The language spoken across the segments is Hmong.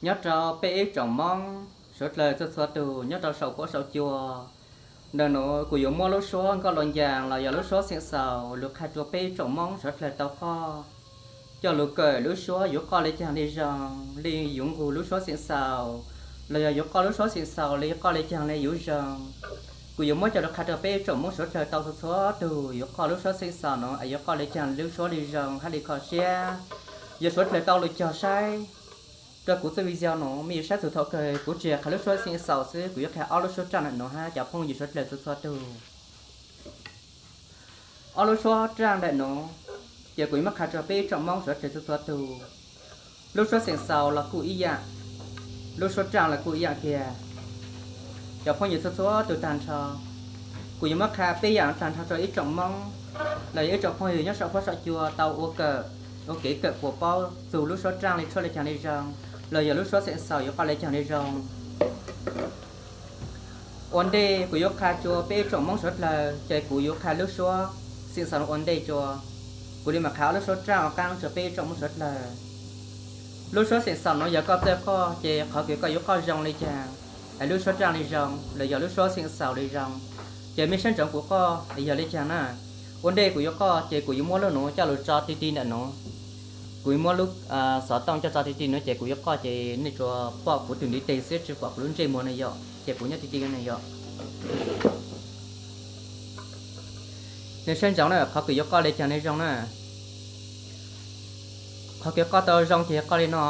Nyob rau peb ib tsoom Hmoob suav dlawg txhua txhua tus nyob rau saum huab saum cua, ntawm nuav kuv yuav muab lub suab nkauj lua ncaas los yog lub suab xeem xaus lug qha rua peb ib tsoom Hmoob suav dlawg tau qoj, coj lug kawm lub suab yuav qoj le caag le zoo, le yuav nqug lub suab xeem xaus, los yog yuav qoj lub suab xeem xaus le yuav qoj le caag le yuav zoo. Kuv yuav muab coj lug qha rua peb ib tsoom Hmoob suav dlawg tau txhua txhua tug yuav qoj lub suab xeem xaus nuav es yuav qoj le caag lub suab le zoo hab le kho siab. Yog suav dlawg tau lug cog saib rua kuv txuj video nuav, mej yuav saib txug thaum kawg kuv tsis qha lub suab xeem xaus xwb, kuv yuav qha ob lub suab raaj ntawm nuav hab cov phooj ywg suav dlawg txhua txhua tug. Ob lub suab raaj ntawm nuav, ces kuv yuav muab qha rua peb ib tsoom Hmoob suav dlawg txhua txhua tug. Lub suab xeem xaus los kuj ib yaam, lub suab raaj los kuj ib yaam kiag. Cov phooj ywg txhua txhua tug taag nrho, kuv yuav muab qha peb yaam taag nrho rua ib tsoom Hmoob los yog ib tsoom phooj ywg nyob saum huab saum cua tau ua kawm, ua kev kawm puas paub txug lub suab raaj le tshuaj le caag le zoo, los yog lub suab xeem xaus yuav qoj le caag le zoo. Ua ntej kuv yuav qha rua peb ib tsoom Hmoob suav dlawg ces kuv yuav qha lub suab xeem xaus ua ntej rua. Kuv le maam qha ob lub suab raaj ua qaab rua peb ib tsoom Hmoob suav dlawg. Lub suab xeem xaus nuav yog koj txawj qoj ces qhov kws koj yuav qoj zoo le caag, es lub suab raaj le zoo los yog lub suab xeem xaus le zoo, ces mej saib ntsoov kuv qoj yog le caag na. Ua ntej kuv yuav qoj ces kuv yuav muab lub nuav coj lug tso ti ti ntawm nuav. Kuv yuav muab lub xov tooj coj tso ti ti nuav ces kuv yuav qoj ces nej tsuas pom kuv tug ntiv tes xwb tsis pom kuv lub ntsej muag na yom, ces kuv nyob ti ti na yom. Nej saib ntsoov na, qhov kws yuav qoj le caag le zoo na. Qhov kws qoj tau zoo ces qoj le no.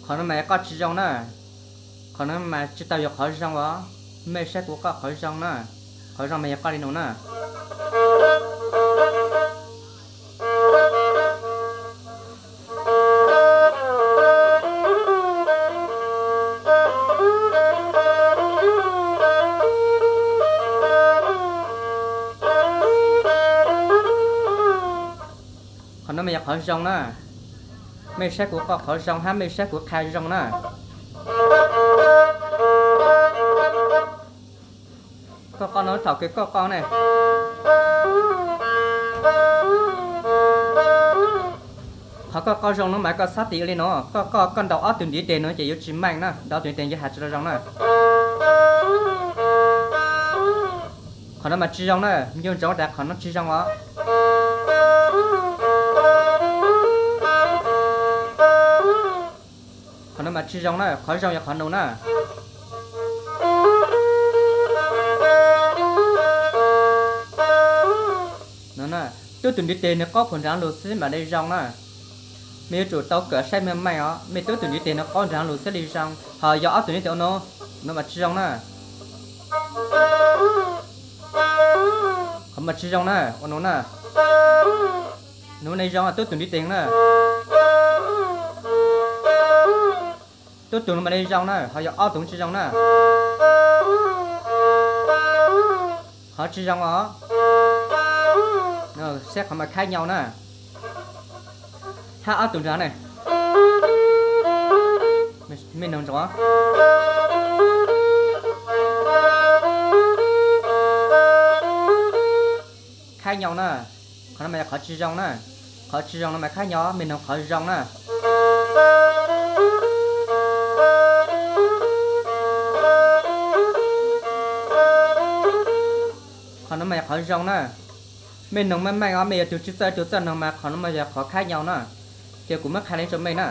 Qhov no mas qoj tsis zoo na. Qhov no mas tsis tau yog qhov zoo os. Mej saib kuv qoj qhov zoo na. Qhov zoo mas yog qoj li no na. Qhov no mas yog qhov zoo na. Mej saib kuv qoj qhov zoo hab mej saib kuv qha zoo na. Koj qoj no thaum kws koj qoj ne. Qhov koj qoj zoo no mas koj xab tim li no, koj qoj koj ntaus ob tug ntiv tes no ces yuav tsis meej na, ntaus ob tug ntiv tes yuav has tsis tau zoo na. Qhov no mas tsis zoo na, nco ntsoov tas qhov no tsis zoo os. Qhov no mas tsis zoo na, qhov zoo yog qhov nus na. Tub tus ntiv tes nws qaub puag nraav lug xwb mam le zoo na. Mej yuav tsum tau kawm saib meej meej os, mej tub tus ntiv tes nws qaub nraav lug xwb li zoo, ho yog ob tug ntiv tes ua no, no mas tsis zoo na. Qhov mas tsis zoo na, ua no na. Nws le zoo tub tus ntiv tes na. Tub tus no mas le zoo na, ho yog ob tug tsis zoo na. Qhov tsis zoo os. Saib qhov mas khab nyau na. Hab ob tug nraav ne. Mej noog ntsoov. Khab nyau na. Qhov no mas yog qhov tsis zoo na. Qhov tsis zoo no mas khab nyau, mej noog qhov zoo na. Qhov no mas yog qhov zoo na. Mej noog meej meej os, mej yog tug tsis txawj tug txawj noog mas qhov no mas yog qhov khab nyau na. Ces kuv muab qha le rua mej na.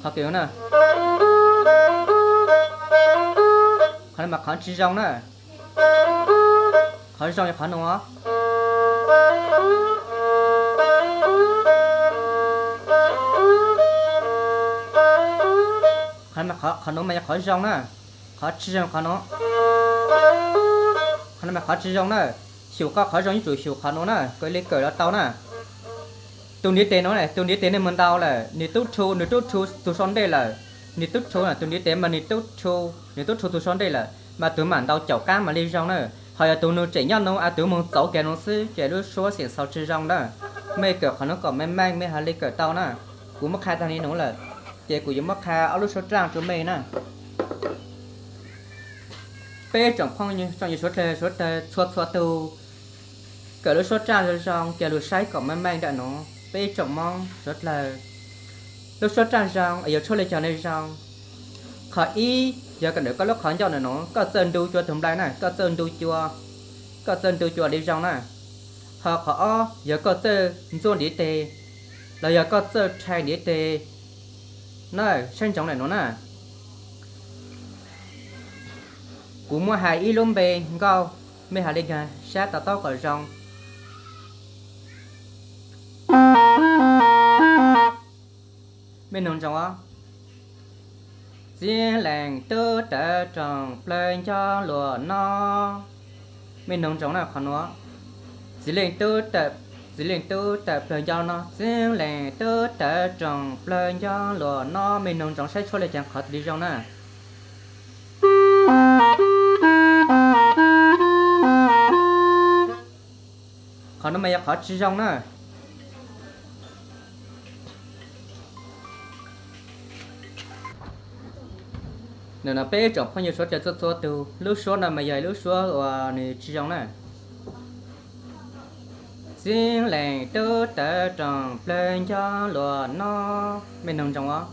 Qhov kws na, qhov no mas qhov tsis zoo na. Qhov zoo yog qhov nus. Qhov nus mas yog qhov zoo na. Qhov tsis zoo qhov nus. Qhov no mas qhov tsis zoo na. Xyum koj qhov zoo yuav tsum xyum qhov nus na, koj le kawm los tau na. Tus ntiv tes no, tus ntiv tes nws mus ntaus lawm, nws tub rhu, nws tub rhu txug sau ntej lawm. Nws tub rhu, tus ntiv tes mas nws tub rhu, nws tub rhu tus sau ntej lawm mas tus mam ntaus caum qab mam li zoo na. Ho yog tus nws tseem nyob nws a tus moog txauv kiag nws xwb ces lub suab xeem xaus tsis zoo na. Mej kawm qhov nuav kom meej meej mej ho li kawm tau na. Kuv muab qha tag li nuav lawm, ces kuv yuav muab qha ob lub suab raaj rua mej na. Peb tsoom phooj ywg tsoom suav dlawg suav dlawg txhua txhua tug, kawm lub suab raaj zoo zoo ces lug saib kom meej meej ntawm nuav. Peb tsoom Moob suav dlawg, lub suab raaj zoo es yuav tshuab le caag le zoo. Qhov ib, yog kawm ntawm koj lub qhov ncauj ntawm nuav, koj txawj ntu cua tug nplai na, koj txawj ntu cua, koj txawj ntu cua li zoo na. Ho qhov ob, yog koj txawj ntxuaj ntiv tes, los yog koj txawj rhais ntiv tes na, saib ntsoov ntawm nuav na. Kuv muab hais ib lub npe nkauj, mej has le caag sab to taub kom zoo. Mej noog ntsoov os. Txiv leej tub tawm rooj plawg nco luag no. Mej noog ntsoov na qhov nuav. Txiv leej tub tawm, txiv leej tub tawm plawg nco no, txiv leej tub tawm rooj plawg nco luag no. Mej noog ntsoov saib tshuab le caag qhov li zoo na. Qhov no mas yog qhov tsis zoo na. Nim no peb tsoom phooj ywg suav dlawg txhua txhua tug, lub suab no mas yog lub suab uas nws tsis zoo na. Txiv leej tub tawm rooj plawg nco luag no. Mej noog ntsoov os.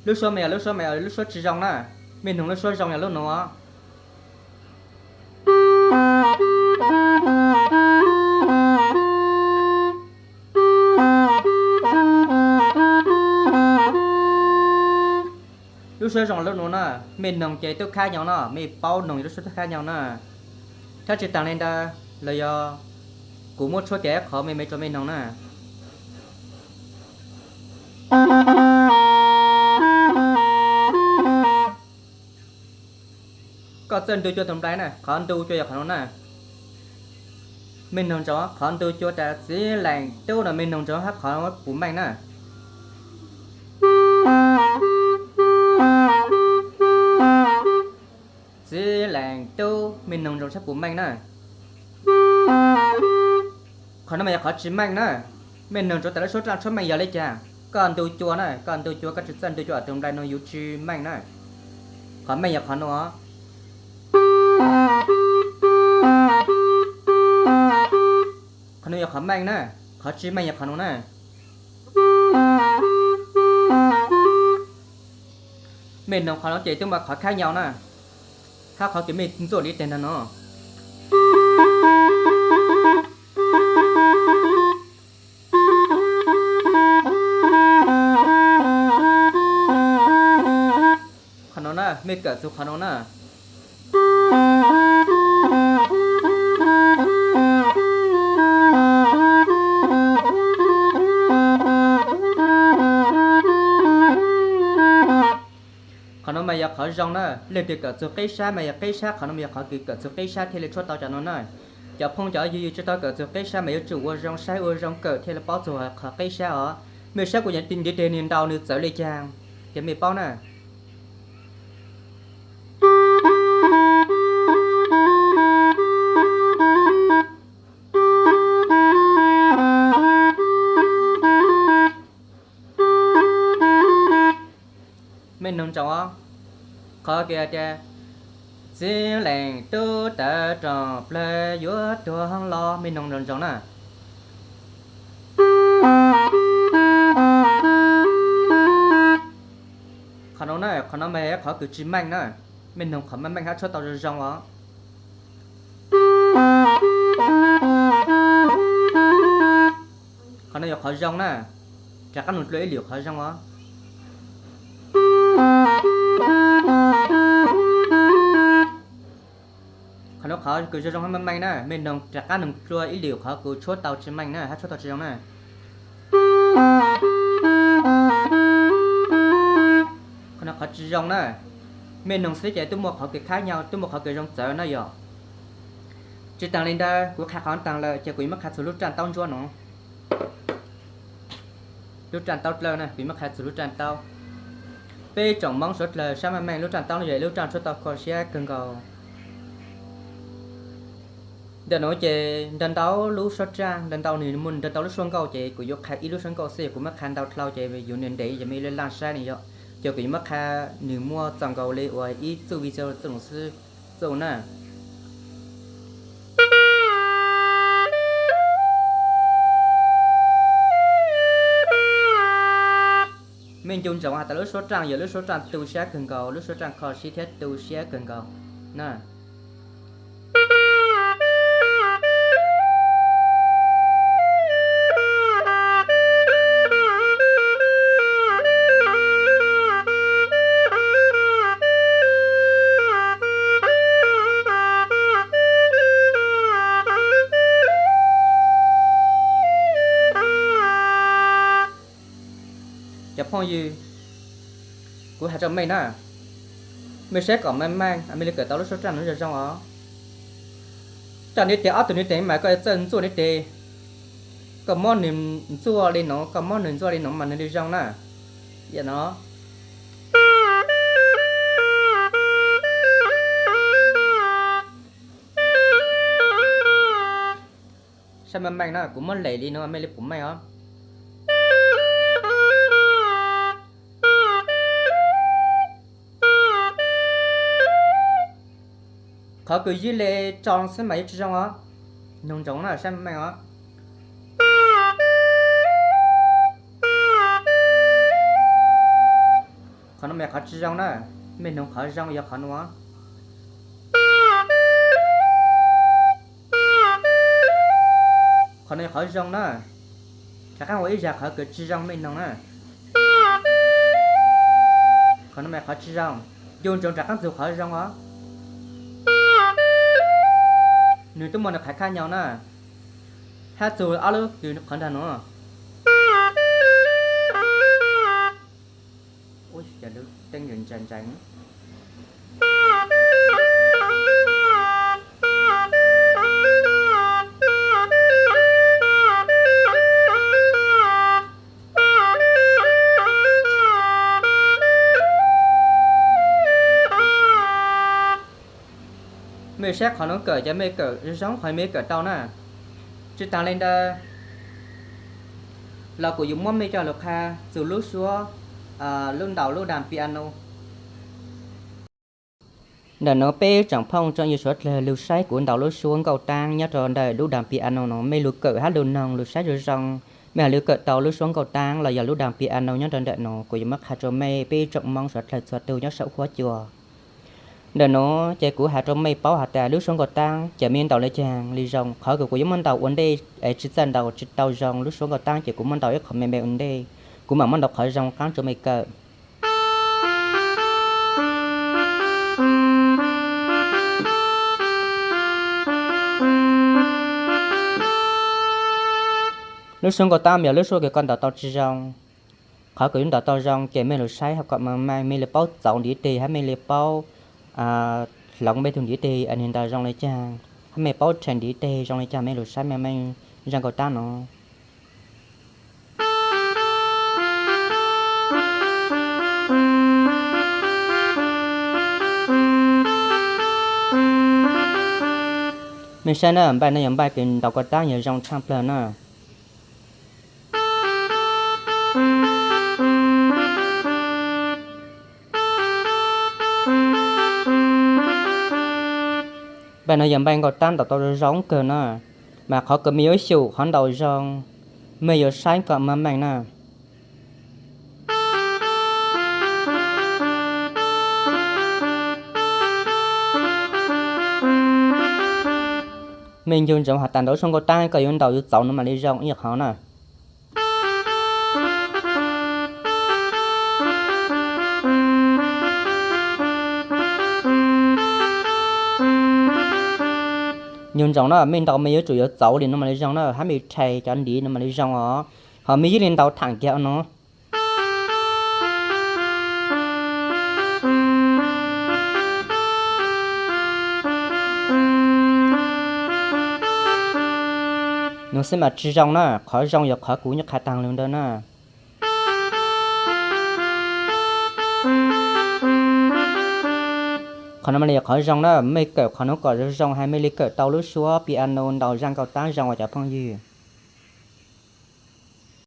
Lub suab mas yog lub suab mas yog lub suab tsis zoo na. Mej noog lub suab zoo yog lub nuav. Lub suab zoo lub nuav na, mej noog ces tub khab nyo no, mej paub noog lub suab tub khab nyo na. Thiab tsis taag le ntawd los yog kuv muab tshuab kiag qhov me me rua mej noog na. Koj txawj ntu cua tug nplai na, qhov ntu cua yog qhov nuav na. Mej noog ntsoov, qhov ntu cua tas txiv leej tub no mej noog ntsoov hab qhov puv meej na. Txiv leej tub, mej noog ntsoov saib puv meej na. Qhov no mas yog qhov tsis meej na. Mej noog ntsoov tas lub suab raaj tshuab meej yog le caag. Koj ntu cua na, koj ntu cua, koj tsis txawj ntu cua tug nplai no yus tsis meej na. Qhov meej yog qhov nuav. Qhov nuav yog qhov meej na, qhov tsis meej yog qhov nuav na. Mej noog qhov nuav ces tub muaj qhov khab nyo na, hab qhov kws mej ntxuaj ntiv tes ntawm no. Qhov nuav na, mej kawm txug qhov nuav na. Qhov nuav mas yog qhov zoo na, leej twg kawm txug qib sab mas yog qib sab, qhov nuav mas yog qhov kws kawm txug qib sab thiaj li tshuab tau cov nuav na. Cov phooj cov ywg tsis tau kawm txug qib sab mas yuav tsum ua zoo saib ua zoo kawm thiaj li paub txug qhov qib sab os. Mej saib kuv ntiv tes nws ntau nws txawv li caag, ces mej paub na. Mej noog ntsoov os, qhov kws tias txiv leej tub tawv rooj plawg yuav tuag los, mej noog ntsoov ntsoov na. Qhov nuav na, qhov nuav mas qhov kws tsis meej na, mej noog qhov meej meej hab tshuab tau zoo zoo os. Qhov nuav yog qhov zoo na, rov qab noog dlua ib lwm qhov zoo os. Qhov nuav qhov kws zoo zoo hab meej meej na, mej noog rov qab noog dlua ib lwm qhov kws tshuab tau tsis meej na, hab tshuab tau tsis zoo na. Qhov nuav qhov tsis zoo na, mej noog xwb ces tub muaj qhov kws khab nyo, tub muaj qhov kws zoo txawv na yom. Tsis taag li ntawd, kuv qha qhov taag lawm ces kuv yuav muab qha txug lub raaj taub ntsuab no. Lub raj taub dlawb na, kuv yuav muab qha txug lub raj taub. Peb tsoom Moob suav dlawg sab meej meej, lub raj taub no yog ib lub raj tshuab tau kho siab kawg nkaus. Ntawm nuav ces ntau ntau lub suab raj, ntau ntau nwg muaj ntau ntau lub suab nkauj, ces kuv yuav qha ib lub suab nkauj xwb, kuv muab qha ntau dlhau ces yuav nwg ntev yog me laj sab ne yom. Ces kuv yuav muab qha nwg muaj txaus nkaus li uas ib txuj video txuj lus xwb, txuj na. Mej nco ntsoov has tas lub suab raj yog lub suab raj tu siab kawg nkaus, lub suab raj kho siab thiab tu siab kawg nkaus na. Cov phooj ywg, kuv has rau mej na, mej saib kom meej meej, mej li kawm tau lub suab raj nuav zoo zoo os. Coj neb tes ob tug neb tes mas koj txawj ntxuaj neb tes, koj muab nwg ntxuaj li nuav, koj muab nwg ntxuaj li nuav mas nwg li zoo na. Yam no saib meej meej na, kuv muab lem li nuav mej li pum meej os. Qhov kws ywj le tso xwb mas yuav tsi zoo os. Noog ntsoov na, saib meej meej os. Qhov no mas qhov tsi zoo na, mej noog qhov zoo yog qhov nuav. Qhov no yog qhov zoo na, rov qaab ua ib zag qhov kws tsi zoo mej noog na. Qhov no mas qhov tsi zoo, nco ntsoov rov qaab txug qhov zoo os. Nwg tub muaj nwg qhov khab nyo na, hab txug ob lub kws qhov nraag nuav. Mej saib qhov nuav kawm, cov mej kawm zoo zoo qhov mej kawm tau na. Tsi taag le ntawd los kuv yuav muab mej coj lug qha txug lub suab, lub ntaus lub daag piano. Ntawm nuav peb tsoom phooj tsoom ywg suav dlawg lug saib kuv ntaus lub suab nkauj taab nyob rau ntawm lub daag piano no, mej lug kawm hab lug noog lug saib zoo zoo, mej ho lug kawm tau lub suab nkauj taab los yog lub daag piano nyob rau ntawm no, kuv yuav muab qha rau mej peb tsoom Moob suav dlawg txhua tug nyob saum huab cua. Ntawm nuav ces kuv has rau mej paub has tas lub suab nkauj taab ces mej ntaus le caag li zoo. Qhov kws kuv yuav muab ntaus ua ntej es tsi txawj ntaus tsi tau zoo lub suab nkauj taab ces kuv muab ntaus ib qho me me ua ntej, kuv mam muab ntaus qhov zoo qaab rau mej kawm. Lub suab nkauj taab yog lub suab kws koj ntaus tau tsi zoo. Qhov kws yuav ntaus tau zoo ces mej lug saib hab kom meej meej, mej li paub txauv ntiv teg hab mej li paub hloov mej tug ntiv teg nwg ntaus zoo le caag, hab mej paub rhe ntiv teg zoo le caag, mej lug saib meej meej zaaj nkauj taab no. Mej saib na, npaij no yog npaij kws ntaus nkauj taab yog zoo tshaaj plawg na. Npaij no yog npaij nkauj taab ntaus tau zoo kawg na, mas qhov kws mej yuav xyum qhov ntaus zoo, mej yuav saib kom meej meej na. Mej nco ntsoov has tas ntaus lub suab nkauj taab koj yuav ntaus yuav txauv nuav mam li zoo ib qho na. Nco ntsoov na, mej ntaus mej yuav tsum yuav txauv li nuav mam li zoo na, hab mej rhe cov ntiv nuav mam li zoo os. Ho mej ywj li ntaus thaam kiag no. Nuav xwb mas tsi zoo na, qhov zoo yog qhov kuv nyuaj qha taag lug ntawd na. Qhov no mas li qhov zoo na, mej kawm qhov nuav kom zoo zoo hab mej li kawm tau lub suab piano ntaus zaj nkauj tab zoo os cov phooj ywg.